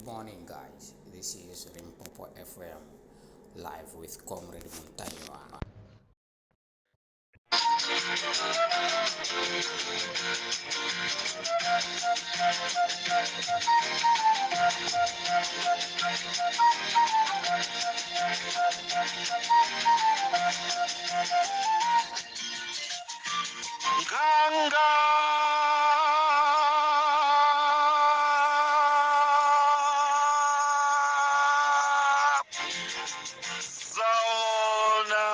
Good morning, guys. This is Limpopo FM live with Comrade Ntanyiwa. Nkhanga zaona.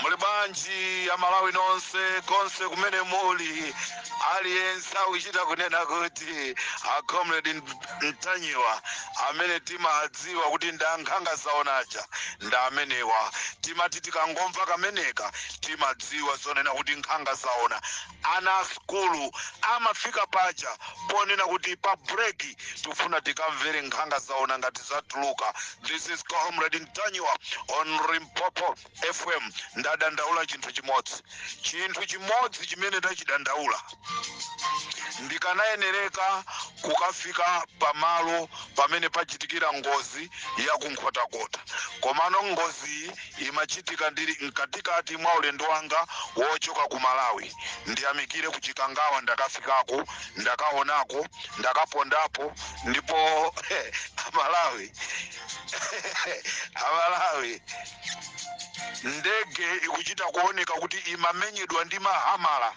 Muli bwanji Amalawi nonse konse kumene muli? Aliyense akuchita kunena kuti a Comrade Ntanyiwa amene timadziwa kuti ndi ankhanga zaona aja ndi amenewa. Timati tikangomva kameneka timadziwa zonena kuti nkhanga zaona. Ana a sukulu amafika paja ponena kuti pa break tikufuna tikamvere nkhanga zaona ngati zatuluka. This is Comrade Ntanyiwa on Limpopo FM. Ndadandaula chinthu chimodzi, chinthu chimodzi chimene ndachidandaula, ndikanayenereka kukafika pamalo pamene pachitikira ngozi ya kuNkhotakota, komano ngoziyi imachitika ndili mkatikati mwa ulendo wanga wochoka ku Malawi. Ndiyamikire ku Chikangawa, ndakafikako, ndakaonako, ndakapondapo. Ndipo Amalawi, Amalawi, ndege ikuchita kuoneka kuti imamenyedwa ndi mahamala.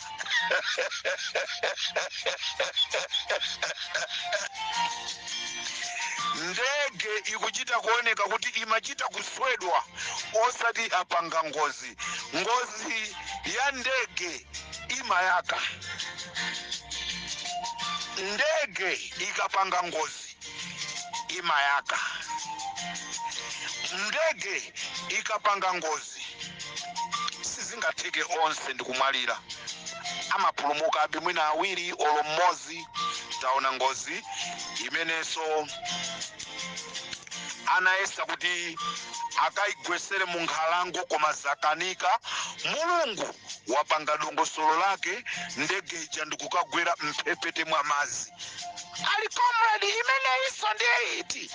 Ndege ikuchita kuoneka kuti imachita kuswedwa, osati apanga ngozi. Ngozi ya ndege imayaka. Ndege ikapanga ngozi imayaka. Ndege ikapanga ngozi sizingatheke onse ndikumwalira, amapulumukabe mwina awiri olo mmodzi. Taona ngozi imenenso anayesa kuti akayigwesere mu nkhalango koma zakanika. Mulungu wapanga dongosolo lake, ndege ija ndikukagwera mphepete mwa madzi. Ali comrade, imeneyinso ndiye iti?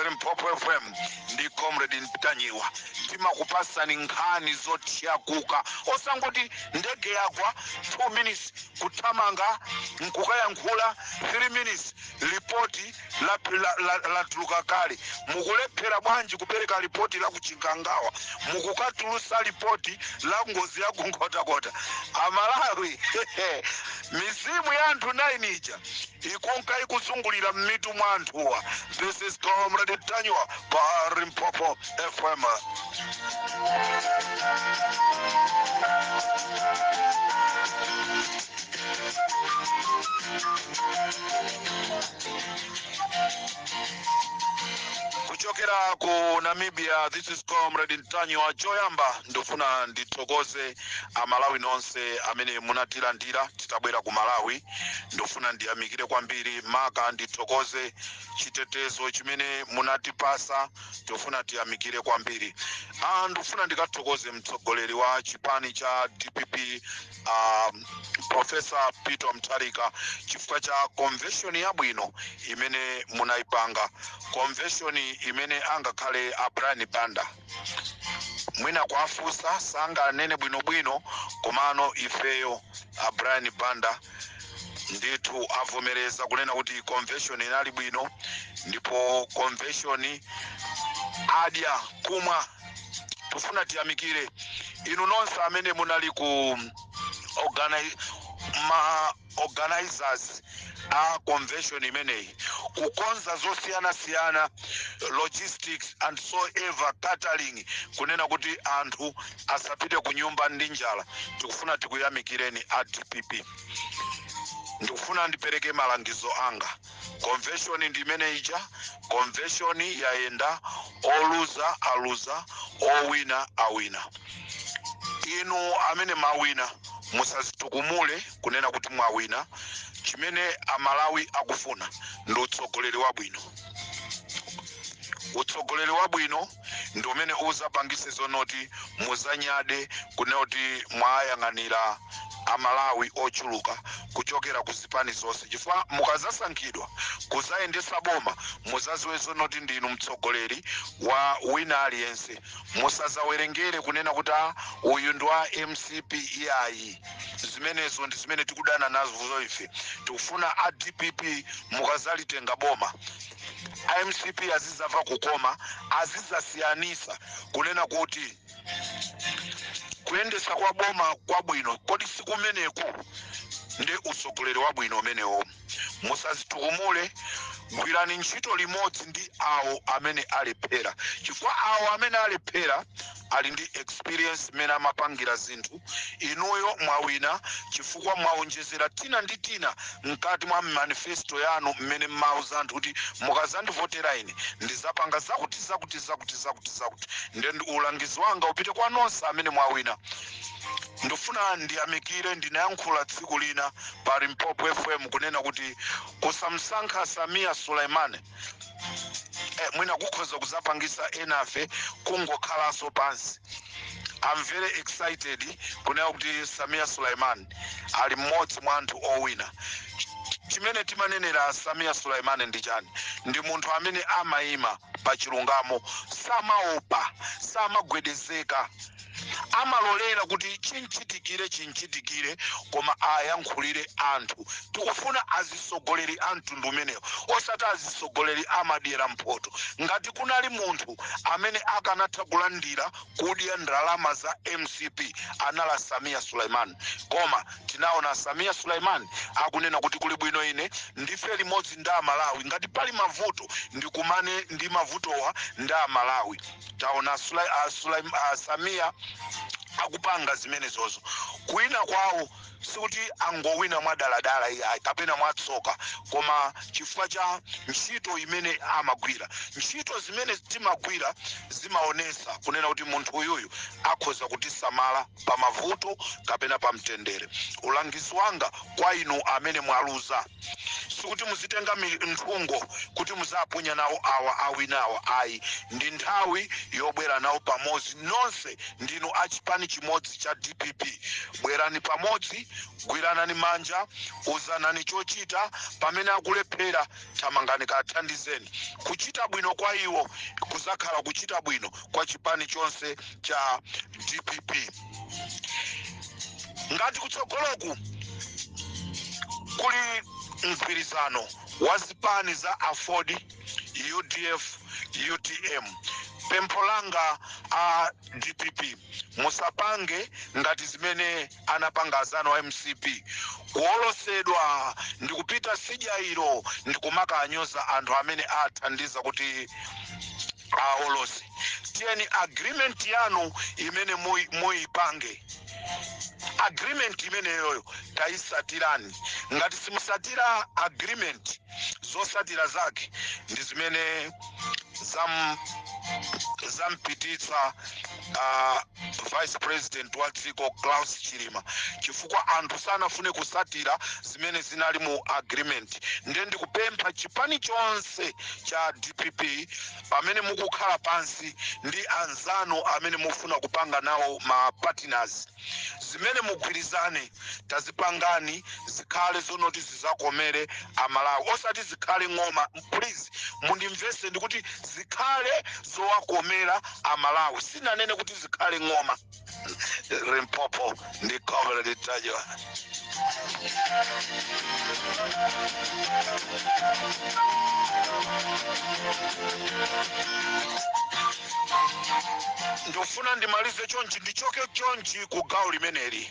Limpopo FM ndi Comrade Ntanyiwa, timakupasani nkhani zothyakuka, osangoti ndege yagwa 2 minutes kuthamanga nkukayankhula, 3 minutes ripoti latuluka kale. Mukulephera bwanji kupereka ripoti la kuChikangawa, mukukatulusa ripoti la ngozi ya kuNkhotakota? Amalawi, mizimu ya anthu 9 ija ikunka ikuzungulira mmitu mwa anthuwa. This is Comrade Ntanyiwa pa Limpopo FM. Kuchokera ku Namibia, this is Comrade Ntanyiwa. Choyamba ndifuna ndithokoze Amalawi nonse amene munatilandira titabwera ku Malawi. Ndifuna ndiyamikire kwambiri, maka ndithokoze chitetezo chimene munatipasa. Ndifuna tiyamikire kwambiri. Ndifuna ndikathokoze mtsogoleri wa chipani cha DPP, Professor Peter Mutharika, chifukwa cha convention yabwino imene munayipanga, convention imene angakhale a Brian Banda mwina kuwafunsa sanganene bwinobwino, komano ifeyo a Brian Banda ndithu avomereza kunena kuti convention inali bwino ndipo convention adya kumwa. Tifuna tiyamikire inu nonse amene munali ku ma organizers a convention imeneyi, kukonza zosiyanasiyana, logistics and so ever, catering, kunena kuti anthu asapite ku nyumba ndi njala. Tikufuna tikuyamikireni a DPP. Ndikufuna ndipereke malangizo anga. Convention ndi imene ija, convention yayenda, oluza aluza, owina awina. Inu amene mwawina, musazitukumule kunena kuti mwawina. Chimene Amalawi akufuna ndi utsogoleri wabwino. Utsogoleri wabwino ndi umene uzapangise zonoti muzanyade kunena kuti mwayang'anira Amalawi ochuluka kuchokera ku zipani zonse, chifukwa mukazasankhidwa kuzayendesa boma, muzaziwe zonoti ndinu mtsogoleri wa wina aliyense. Musazawerengere kunena kuti, "Ah, uyu ndi wa MCP," iyayi. Zimenezo ndi zimene tikudana nazo ife. Tikufuna a DPP mukazalitenga boma, MCP azizamva kukoma, azizasiyanisa kunena kuti kuyendesa kwa boma kwabwino kodi sikumeneku ndi utsogoleri wabwino umenewo. Musazitukumule, gwirani ntchito limodzi ndi awo amene alephera, chifukwa awo amene alephera ali ndi experience imene amapangira zinthu. Inuyo mwawina chifukwa mwaonjezera tina ndi tina mkati mwa manifesto yanu, mmene mmauza anthu kuti mukazandivotera ine ndizapanga zakuti, zakuti, zakuti, zakuti, zakuti. Nde ulangizi wanga upite kwa nonse amene mwawina. Ndifuna ndiyamikire, ndinayankhula tsiku lina pa Limpopo FM kunena kuti kusamsankha Samia Suleiman mwina kukhoza kuzapangisa enafe kungokhalanso pansi. I'm very excited kunena kuti Samia Suleiman ali mmodzi mwa anthu owina. Chimene timanenera Samia Suleiman ndi chani? Ndi munthu amene amayima pa chilungamo, samaopa, samagwedezeka, amalolera kuti chinchitikire chinchitikire, koma ayankhulire anthu. Tikufuna azisogoleri a mtundu umenewo, osati azisogoleri amadyera mphoto. Ngati kunali munthu amene akanatha kulandira kudya ndalama za MCP, anala Samia Suleiman. Koma tinaona Samia Suleiman akunena kuti kuli bwino ine ndife limodzi ndi Amalawi, ngati pali mavuto ndikumane ndi mavutowa ndi Amalawi. Taona Samia akupanga zimenezozo. Kuwina kwawo sikuti angowina mwadaladala iyayi kapena mwatsoka, koma chifukwa cha ntchito imene amagwira. Ntchito zimene timagwira zimaonesa kunena kuti munthu uyuyu akhoza kutisamala pa mavuto kapena pa mtendere. Ulangizi wanga kwa inu amene mwaluza, sikuti muzitenga nthungo kuti muzapunya nawo awa awinawa, ayi. Ndi nthawi yobwera nawo pamodzi. Nonse ndinu achipani chimodzi cha DPP, bwerani pamodzi, gwiranani manja, uzanani chochita. Pamene akulephera, thamangani kathandizeni. Kuchita bwino kwa iwo kuzakhala kuchita bwino kwa chipani chonse cha DPP. Ngati kutsogoloku kuli mgwirizano wa zipani za AFORD, UDF, UTM, pempho langa a DPP, musapange ngati zimene anapanga azanu a MCP, kuolosedwa ndikupita sijairo ndikumakanyoza anthu amene athandiza kuti aolose. Tiyeni agreement yanu imene muyipange, agreement imeneyoyo tayisatirani. Ngati simusatira agreement, zosatira zake ndi zimene zampititsa vice president wa dziko Klaus Chilima, chifukwa anthu sanafune kusatira zimene zinali mu agreement. Ndiye ndikupempha chipani chonse cha DPP, pamene mukukhala pansi ndi anzanu amene mufuna kupanga nawo ma partners, zimene mugwirizane tazipangani zikhale zonoti zizakomere Amalawi, osati zikhale ng'oma. Please mundimvese, ndikuti zikhale zowakomera Amalawi, sinanene kuti zikhale ng'oma. Limpopo ndi Comrade Ntanyiwa. Ndofuna ndimalize chonchi, ndichoke chonchi ku gawo limeneli.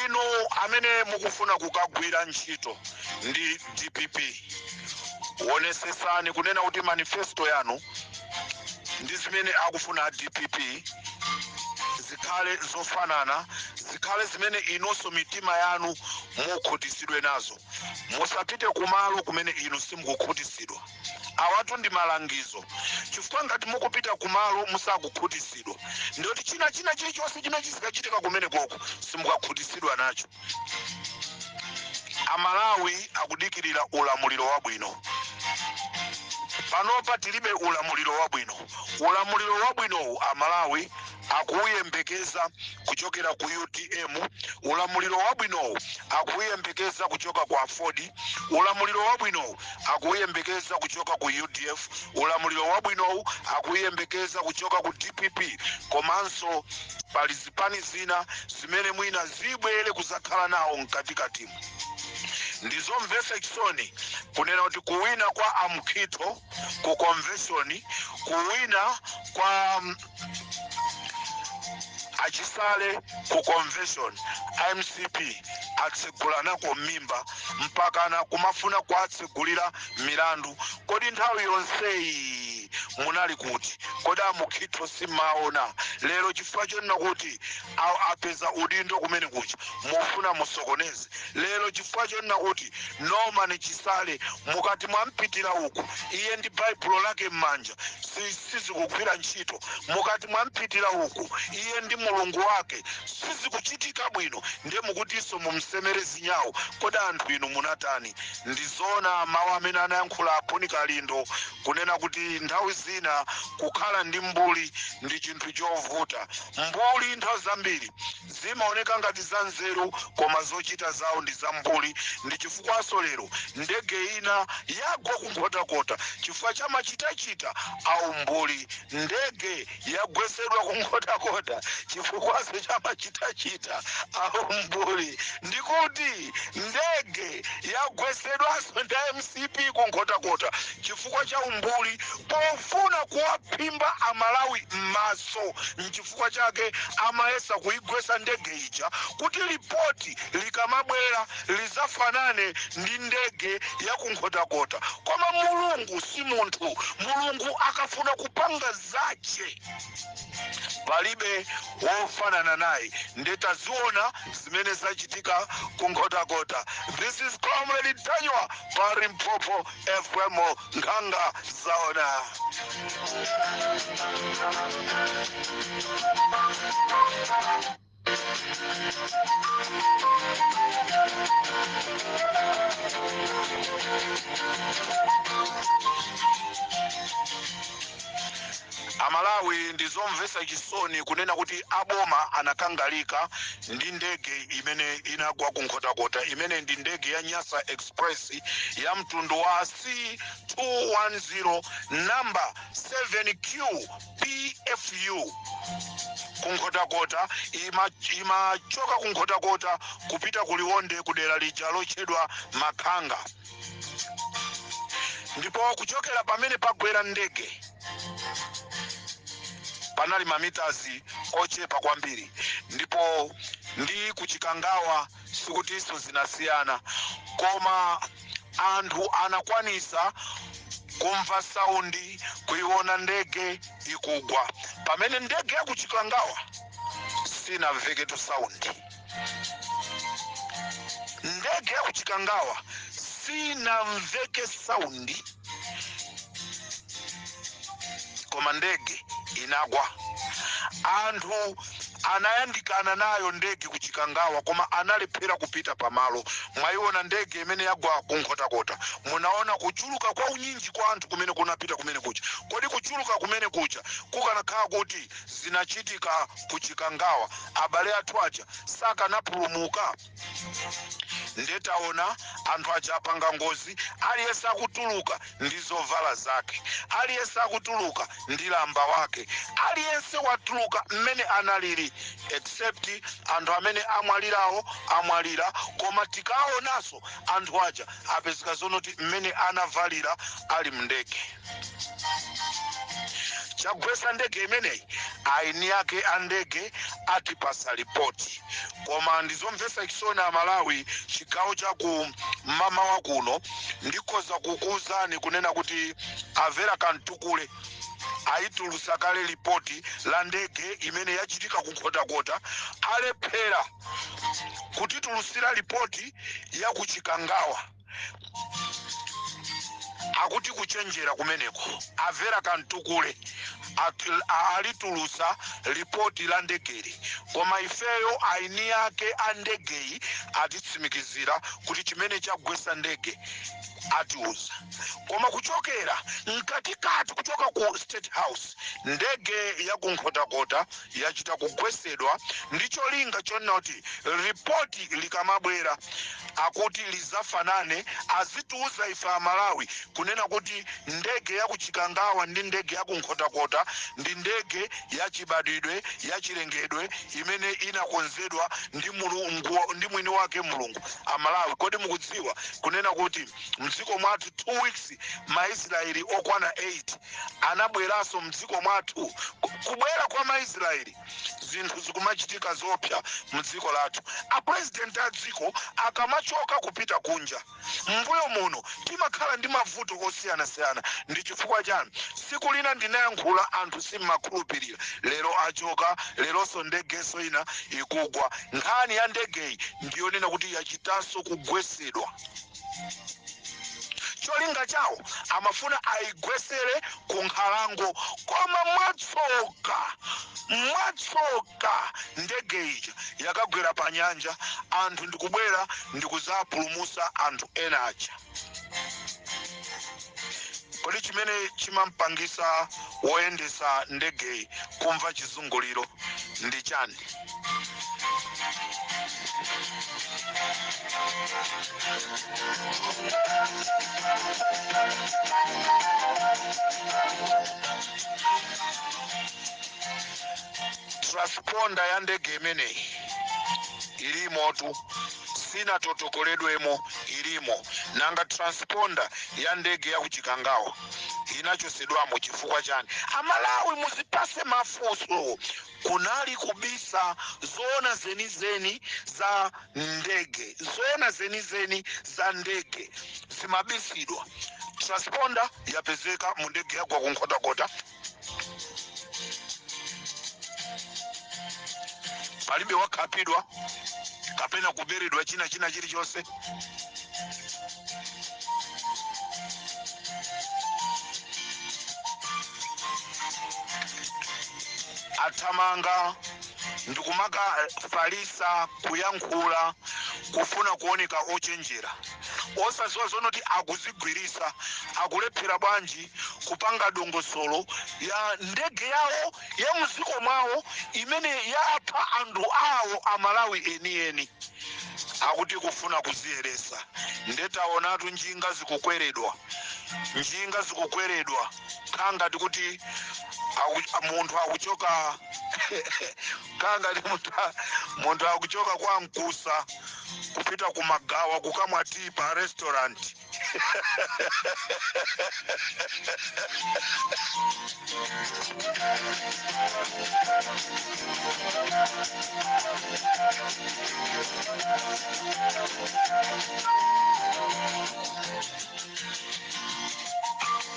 Inu amene mukufuna kukagwira ntchito ndi DPP, wonesesani kunena kuti manifesto yanu ndi zimene akufuna a DPP zikhale zofanana, zikhale zimene inunso mitima yanu mukhutisidwe nazo. Musapite kumalo kumene inu simukukhutisidwa. Awatu ndi malangizo, chifukwa ngati mukupita kumalo musakukhutisidwa, ndiyoti china chilichonse chimene chizikachitika kumene koko simukakhutisidwa nacho. Amalawi akudikirira ulamuliro wabwino. Panopa tilibe ulamuliro wabwino. Ulamuliro wabwinowu Amalawi akuyembekeza kuchokera ku UTM. Ulamuliro wabwinowu akuyembekeza kuchoka ku AFORD. Ulamuliro wabwinowu akuyembekeza kuchoka ku UDF. Ulamuliro wabwinowu akuyembekeza kuchoka ku DPP. Komanso pali zipani zina zimene mwina zibwere kuzakhala nawo mkatikatimu. Ndizomvetsa chisoni kunena kuti kuwina kwa Amkhito ku convention, kuwina kwa Achisale ku convention, MCP atsegulanako mimba mpakana kumafuna kuatsegulira milandu. Kodi nthawi yonseyi munali kuti? Kodi Amukhitho simaona? Lero chifukwa chonena kuti apeza udindo kumene kucha, mufuna musokoneze. Lero chifukwa chonena kuti Norman Chisale mukati mwampitira uku, iye ndi Baibulo lake m'manja, sizikugwira ntchito. Mukati mwampitira uku, iye ndi Mulungu wake, sizikuchitika bwino. Ndiye mukutinso mumsemere zinyawo. Kodi anthu inu munatani? Ndizoona mawu amene anayankhula Aphuni Kalindo kunena kuti nthawi zina kukhala ndi mbuli ndi chinthu chovuta. Mbuli nthawi zambiri zimaoneka ngati za nzeru, koma zochita zawo ndi za mbuli. Ndi chifukwaso lero ndege ina yagwa kuNkhotakota chifukwa cha machitachita au mbuli. Ndege yagwesedwa kuNkhotakota chifukwaso cha machitachita au mbuli. Ndikuti ndege yagwesedwanso ndi MCP kuNkhotakota chifukwa cha umbuli, pofuna kuwaphimba Amalawi m'maso. Nchifukwa chake amayesa kuigwesa ndege ija kuti lipoti likamabwera lizafanane ndi ndege ya kuNkhotakota. Koma Mulungu si munthu. Mulungu akafuna kupanga zache, palibe wofanana naye. Ndetaziona zimene zachitika kuNkhotakota. This is Comrade Ntanyiwa pa Limpopo FM, nkhanga zaona. Amalawi, ndizomvetsa chisoni kunena kuti aboma anakangalika ndi ndege imene inagwa kuNkhotakota, imene ndi ndege ya Nyasa Express ya mtundu wa C210 number 7Q PFU kuNkhotakota. Imachoka kuNkhotakota kupita kuLionde, kudera lija lotchedwa Makhanga. Ndipo kuchokera pamene pagwera ndege panali mamitazi ochepa kwambiri, ndipo ndi kuChikangawa sikutinso zinasiyana, koma anthu anakwanisa kumva sound, kuiona ndege ikugwa, pamene ndege yakuChikangawa sinamveketu sound. Ndege yakuChikangawa sinamveke sound, koma ndege inagwa. Anthu anayandikana nayo ndege kuChikangawa, koma analephera kupita pamalo. Mwayiona ndege imene yagwa kuNkhotakota, munaona kuchuluka kwa unyinji kwa anthu kumene kunapita kumene kucha. Kodi kuchuluka kumene kucha kukanakhala kuti zinachitika kuChikangawa, abale athu aja sakanapulumuka? Ndetaona anthu aja apanga ngozi, aliyense akutuluka ndi zovala zake, aliyense akutuluka ndi lamba wake, aliyense watuluka mmene analili, except anthu amene amwalirawo amwalira. Koma tikaonanso anthu aja apezeka zonoti mmene anavalira ali mndege. Chagwesa ndege imeneyi, aini ake a ndege atipasa ripoti. Koma ndizomvetsa chisoni Amalawi, chigawo chaku mamawa kuno ndikhoza kukuwuzani kunena kuti Avera Kantukule ayitulusa kale ripoti la ndege imene yachitika kuNkhotakota. Alephera kutitulusira ripoti ya kuChikangawa, akuti kuchenjera kumeneko. Avera Kantukule Alitulusa ripoti la ndegeli, koma ifeyo aini ake a ndegeyi atitsimikizira kuti chimene chagwesa ndege atiuza. Koma kuchokera mkatikati, kuchoka ku State House, ndege ya kuNkhotakota yachita kugwesedwa ndi cholinga chonena kuti ripoti likamabwera, akuti lizafanane, azitiuza ife Amalawi kunena kuti ndege ya kuChikangawa ndi ndege ya kuNkhotakota ndi ndege yachibadwidwe, yachilengedwe, imene inakonzedwa ndi Mulungu, ndi mwini wake Mulungu. Amalawi, kodi mukudziwa kunena kuti mdziko mwathu 2 weeks Maisraeli okwana 8 anabweranso mdziko mwathu? Kubwera kwa Maisraeli, zinthu zikumachitika zopsa mdziko lathu. Apresident a dziko akamachoka kupita kunja, mbuyo muno timakhala ndi mavuto osiyanasiyana. Ndi chifukwa chani? Siku lina ndinayankhula, anthu simmakhulupirira. Lero achoka, leronso ndegenso ina ikugwa. Nkhani ya ndegeyi ndiyonena kuti yachitanso kugwesedwa. Cholinga chawo amafuna ayigwesere ku nkhalango, koma mwatsoka, mwatsoka, ndege ija yakagwera pa nyanja. Anthu ndikubwera ndikuzapulumusa anthu ena aja. Kodi chimene chimampangisa woyendesa ndegeyi kumva chizunguliro ndi chani? Transponder ya ndege imeneyi ilimotu, sinatotokoledwemo, ilimo. Nanga transponder ya ndege ya kuChikangawa inachosedwamo chifukwa chani? Amalawi, muzipase mafunso. Kunali kubisa zoona zenizeni za ndege. Zoona zenizeni za ndege zimabisidwa. Transponder yapezeka mu ndege yagwa kuNkhotakota. Palibe wakhapidwa kapena kuberedwa china china chilichonse. Athamanga ndikumakafalisa kuyankhula, kufuna kuoneka ochenjera, osaziwa zonoti akuzigwirisa. Akulephera bwanji kupanga dongosolo ya ndege yawo ya mdziko mwawo imene yapha anthu awo, Amalawi enieni? Akuti kufuna kuziyeresa. Ndetaonatu njinga zikukweredwa, njinga zikukweredwa, khangati kuti munthu akuchoka, khangati munthu akuchoka kwa Mkusa kupita kumagawa kukamwa tea pa restaurant.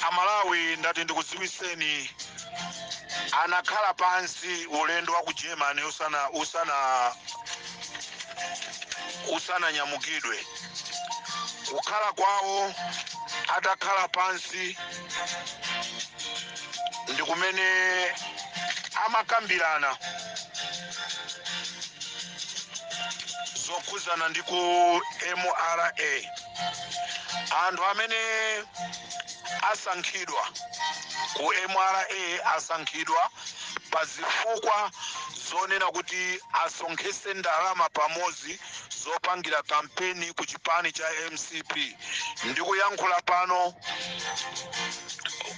Amalawi, ndati ndikudziwiseni, anakhala pansi ulendo wa ku Germany usananyamukidwe. Kukhala kwawo, atakhala pansi, ndi kumene amakambirana zokhuzana ndi ku MRA. Anthu amene asankhidwa ku MRA asankhidwa pa zifukwa zonena kuti asonkhese ndalama pamodzi zopangira kampeni ku chipani cha MCP. Ndikuyankhula pano,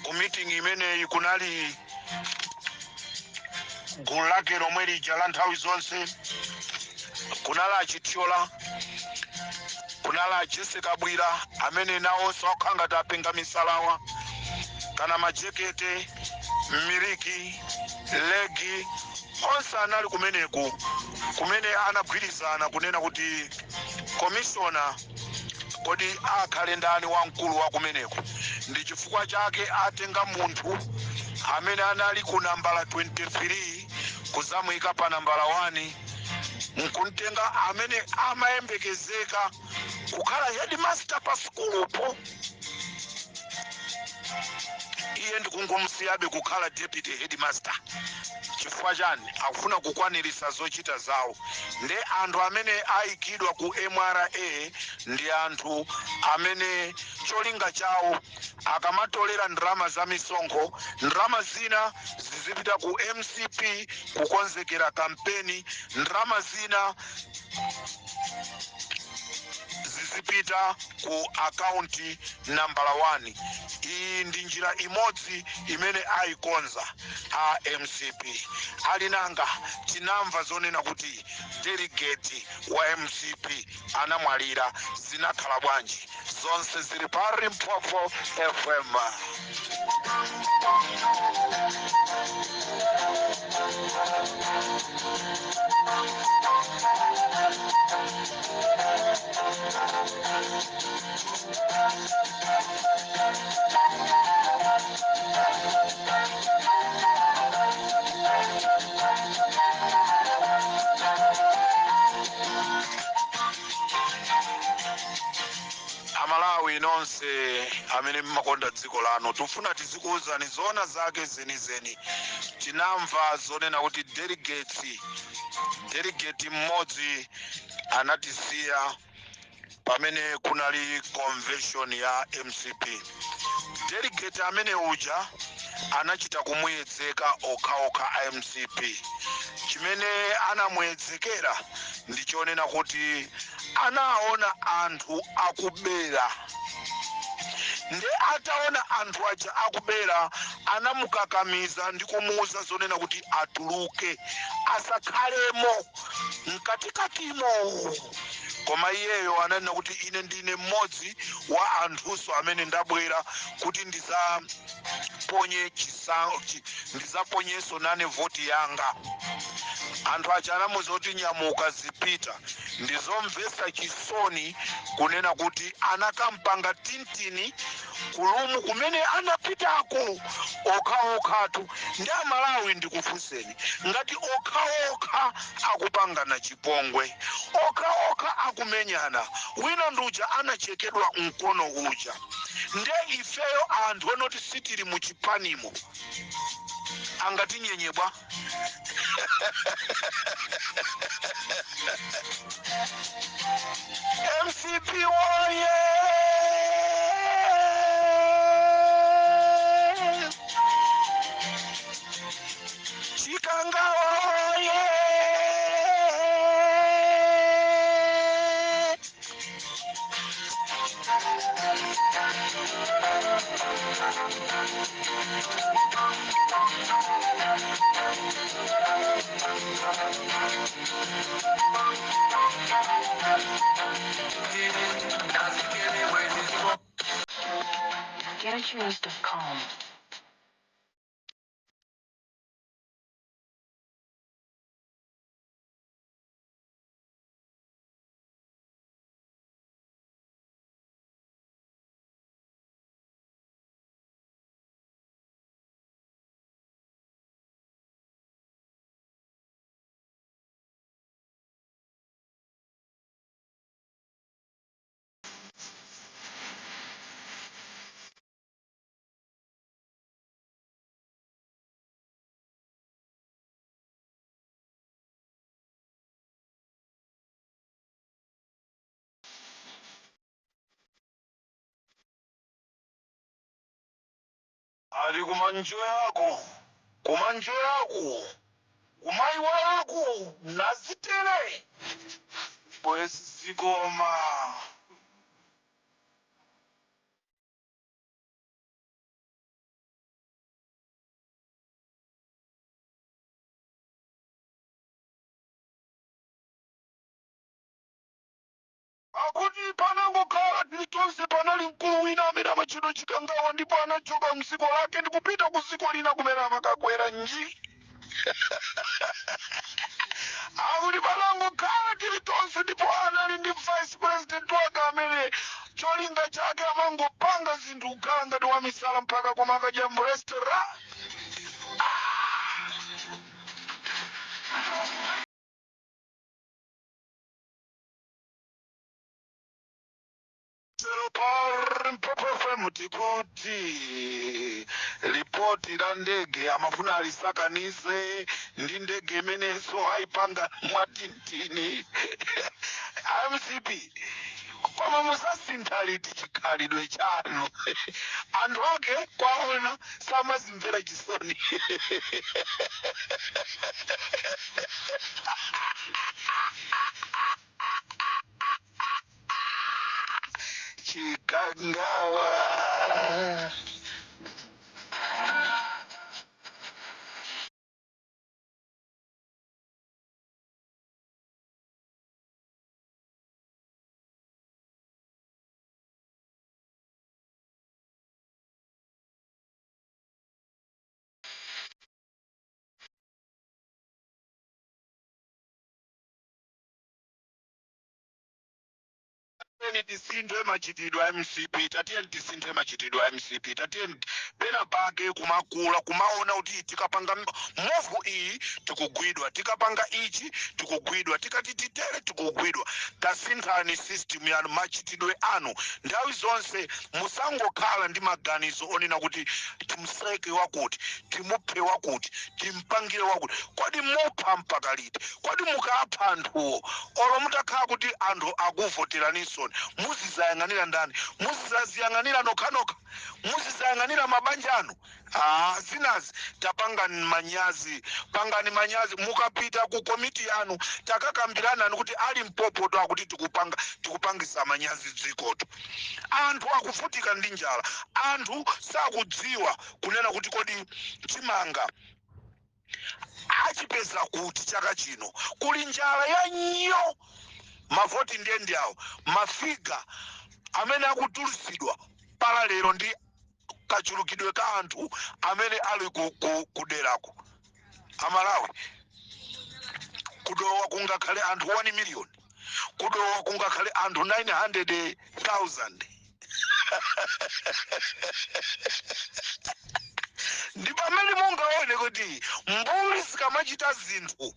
ku meeting imeneyi kunali gulu lake lomwe lija la nthawi zonse. Kunali aChithyola, kunali aJessica Bwira, amene nawonso akukhala ngati apenga misalawa kana majekete mmiriki legi. Onse anali kumeneku, kumene anagwirizana kunena kuti commissioner kodi akhale ndani wamkulu wa kumeneku. Ndi chifukwa chake atenga munthu amene anali ku nambala 23 kuzamuyika pa nambala 1, nkuntenga amene amayembekezeka kukhala headmaster pa sukulupo. Iye ndikungomusiyabe kukhala deputy headmaster. Chifukwa chani? Akufuna kukwanirisa zochita zawo. Nde anthu amene ayikidwa ku MRA ndi anthu amene cholinga chawo akamatolera ndalama za misonkho, ndalama zina zizipita ku MCP kukonzekera kampeni, ndalama zina zizipita ku akaunti nambala 1. Iyi ndi njira imodzi imene ayikonza a MCP. Alinanga tinamva zonena kuti delegate wa MCP anamwalira, zinakhala bwanji? Zonse zili pa Limpopo FM. Amalawi nonse amene mmakonda dziko lanu, tifuna tizikuwuzani zona zake zenizeni. Tinamva zonena kuti delegate mmodzi anatisiya pamene kunali convention ya MCP. Delegate amene uja anachita kumuyedzeka okhaokha a MCP. Chimene anamuyedzekera ndichonena kuti anaona anthu akubera, nde ataona anthu aja akubera anamukakamiza ndi kumuuza zonena kuti atuluke, asakhalemo mkatikatimo. Koma iyeyo ananena kuti ine ndine mmodzi wa anthuso amene ndabwera kuti ndizaponye ndizaponyeso nane voti yanga. Anthu aja anamuuza kuti nyamuka, zipita. Ndizomvetsa chisoni kunena kuti anakampanga tintini kulumu kumene anapitako okhaokhatu. Ndi Amalawi, ndikufunseni, ngati okhaokha akupangana chipongwe, okhaokha akumenyana, wina nduja anachekedwa mkono uja, nde ifeyo anthu onoti sitili muchipanimo angatinyenyebwa? MCP woye! Chikangawa woye! GetAtunes.com. Ali kumanjo yako, kumanjo yako, kumaiwa yako nazitere bwezi zikoma. Akuti panangokhala tilichonse, panali mkulu wina amene amachedwa Chikangawa, ndipo anachoka mdziko lake ndikupita ku dziko lina kumene amakakwera nji. Akuti panangokhala tilichonse, ndipo anali ndi vice president wake amene cholinga chake amangopanga zinthu kukhala ngati wamisala mpaka koma akadya mu restaurant. FM tikuti lipoti la ndege amafuna alisakanize ndi ndege imenenso ayipanga mwatintini. MCP, koma musasintha liti chikhalidwe chanu? Anthu ake kwaona samazimvera chisoni. Chikangawa. Tiyeni tisinthe machitidwe a MCP, tatiyeni tisinthe machitidwe a MCP, tatiyeni pena pake kumakula kumaona kuti tikapanga move iyi tikugwidwa, tikapanga ichi tikugwidwa, tikati titere tikugwidwa. Tasinthani system yanu, machitidwe anu. Nthawi zonse musangokhala ndi maganizo onena kuti timseke wakuti, timuphe wakuti, timpangire wakuti. Kodi mupha mpaka liti? Kodi mukapha anthuwo, olo mutakhala kuti anthu akuvoteraninso, muzizayang'anira ndani? Muzizaziyang'anira nokhanokha? Muzizayang'anira mabanja anu? Ah, zinazi tapangani manyazi, pangani manyazi. Mukapita ku komiti yanu takakambiranani kuti ali mpopoto akuti tikupangisa manyazi dzikoto. Anthu akuvutika ndi njala, anthu sakudziwa kunena kuti kodi chimanga achipeza kuti chaka chino kuli njala ya nyo. Mavoti ndiye ndi awo mafiga amene akutulusidwa pala lero ndi kachulukidwe ka anthu amene ali kuderako. Amalawi, kudowa kungakhale anthu 1 million, kudowa kungakhale anthu 900,000. Ndi pamene mungaone kuti mbuli zikamachita zinthu,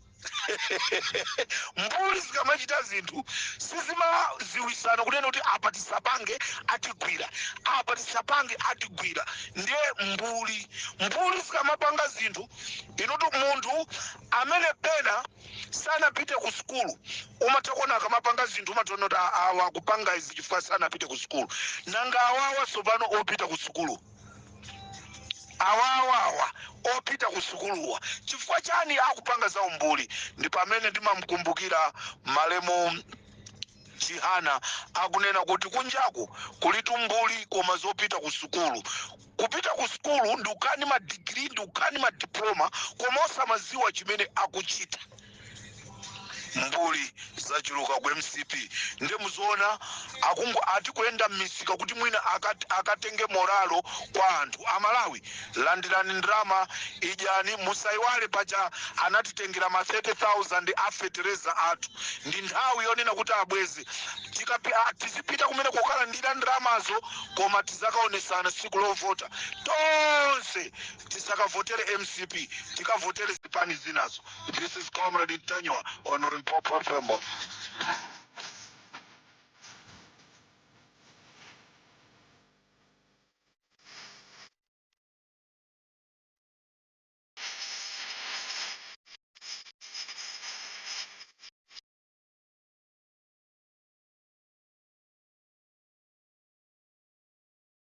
mbuli zikamachita zinthu sizimaziwisana kunena kuti apa tisapange atigwira, apa tisapange atigwira. Ndiye mbuli zikamapanga zinthu, inutu munthu amene pena sanapite ku sukulu umatha kuona akamapanga zinthu, umatha kuti awa akupanga izi chifukwa sanapite ku sukulu. Nanga awawa tsopano opita ku sukulu, awawawa opita ku sukuluwa chifukwa chani akupanga za umbuli? Ndi pamene ndimamkumbukira malemu Chihana akunena kuti kunjaku kulitu mbuli koma zopita ku sukulu. Kupita ku sukulu ndi kukhala ma degree, ndi kukhala ma diploma, koma osamaziwa chimene akuchita. Mbuli zachuluka ku MCP. Ndiye muziona akungo ati kuyenda m'misika kuti mwina akatenge moralo kwa anthu. Amalawi, landirani ndrama, idyani, musayiwale paja anatitengera ma 30,000 a fetereza athu. Ndi nthawi yonena kuti abweze. Tizipita kumene kukalandira ndramazo, koma tizakaonesana tsiku lovota. Tonse tisakavotere MCP, tikavotere zipani zinazo. This is Comrade Ntanyiwa on Limpopo FM.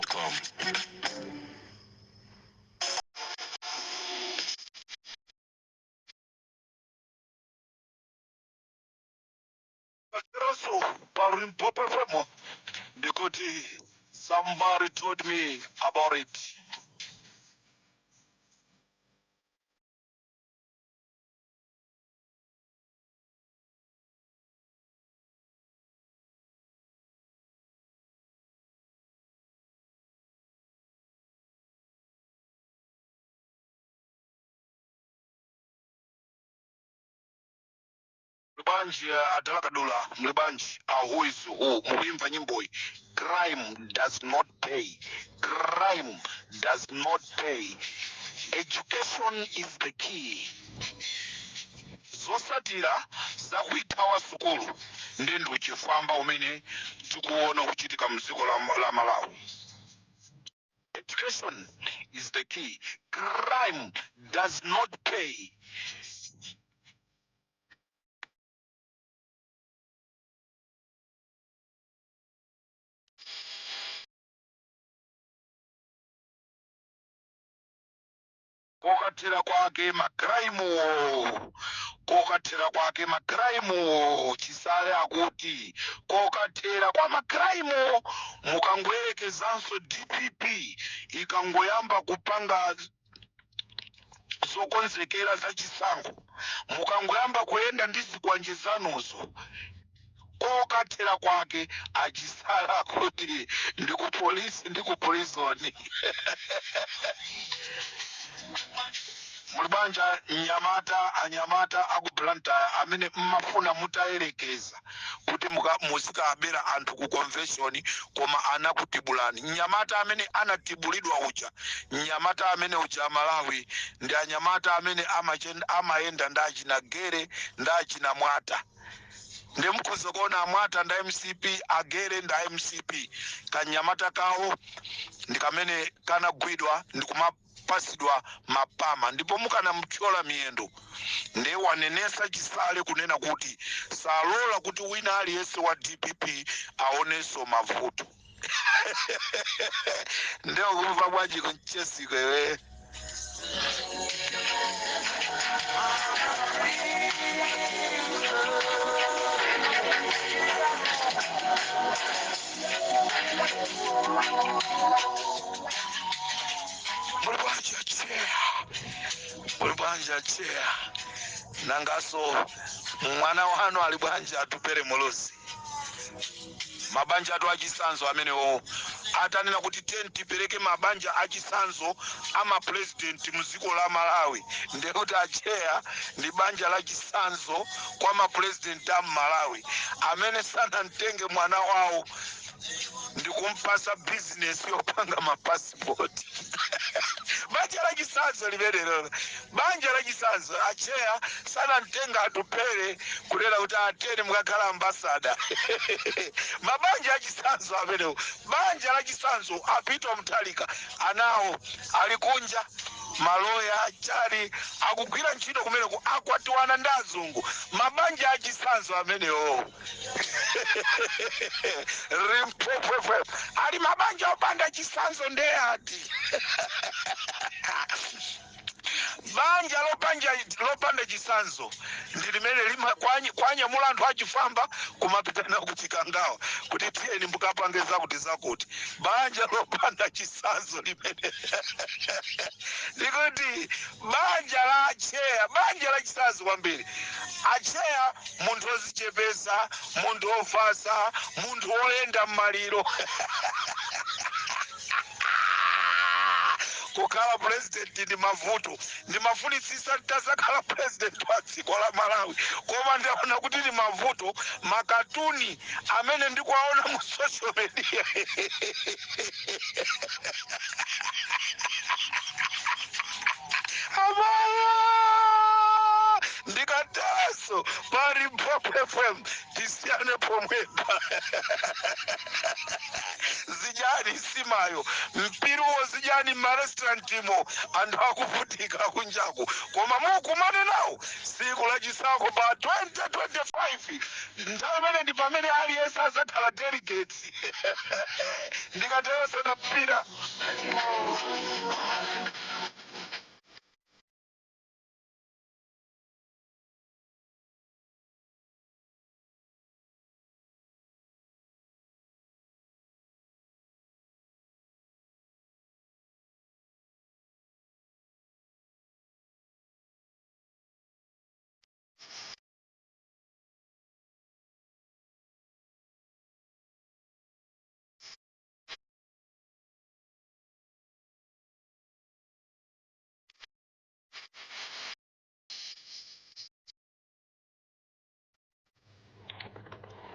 Com. Rosso pa Limpopo FM ndikuti somebody told me about it. Mlibanji adalakadula, mlibanji a who is who, mukuimva nyimboyi. Crime does not pay, crime does not pay, education is the key. Zosatira zakuithawa sukulu ndi uchifwamba umene tikuona kuchitika mdziko la Malawi. Education is the key. Crime does not pay. Kokathera kwake makraimuwo, kokathera kwake makraimuwo, Chisale akuti kokathera kwa makraimuwo. Mukangoyerekezanso DPP ikangoyamba kupanga zokonzekera za chisankho, mukangoyamba kuyenda ndi zikwanje zanuzo, kokathera kwake aChisale akuti ndi ku polisi ndi ku prison. Muli bwanji nyamata, anyamata aku Blantyre amene mmafuna mutayerekeza kuti muzikabera anthu ku convention, koma anakutibulani. Nyamata amene anatibulidwa uja, nyamata amene uja Malawi ndi anyamata amene amayenda ndi achina Gere ndi achina Mwata. Ndi mukhoza kuona amwata nda MCP, agere nda MCP. Kanyamata kawo ndi kamene kanagwidwa ndi kumapasidwa mapama, ndipo mukanamthyola miyendo. Ndiye wanenesa Chisale kunena kuti salola kuti wina aliyense wa DPP aonenso mavuto. Ndiye ukumva bwanji kumchesiko iwe? Muli bwanji acheya? Muli bwanji acheya? Nangaso mwana wanu ali bwanji, Atupere Muluzi? Mabanja atu achisanzo amenewo. Atanena kuti tiyeni tipereke mabanja achisanzo ama president mdziko la Malawi, ndekuti acheya ndi banja la chisanzo kwa mapresident a Malawi amene sanamtenge mwana wawo ndikumpasa bizinesi yopanga mapasipoti. Banja la chisanzo limenelo, banja la chisanzo. Acheya sanamtenga Atupere kunena kuti ateni mukakhala ambassador. Mabanja achisanzo amenewo, banja la chisanzo. Apita Mtalika, anawo ali kunja, maloya chali akugwira ntchito kumeneko, akwatiwana ndi azungu. Mabanja achisanzo amenewo. Limpopo FM, ali mabanja opanda chisanzo ndeyati banja lopanda chisanzo ndi limene kwanyamula anthu achifamba kumapitana kuchikangawa kuti tiyeni mukapange zakuti zakuti. Banja lopanda chisanzo limene ndikuti banja la acheya, banja la chisanzo kwambiri. Acheya munthu ozichepesa, munthu ofasa, munthu woyenda m'maliro. Kukhala president ndi mavuto. Ndimafunitsitsa nditazakhala president wa dziko la Malawi, koma ndaona kuti ndi mavuto. Makatuni amene ndikuwaona mu social media, amaya, ndikatereso pa Limpopo FM tisiyane pomwepa. Zijani simayo mpiruwo, zijani mmarestaurantimo, anthu akuvutika kunjaku, koma mukumane nawo siku la chisankho pa 2025. Nthawi imene ndi pamene aliyense azakhala delegate. Ndikatereso napira.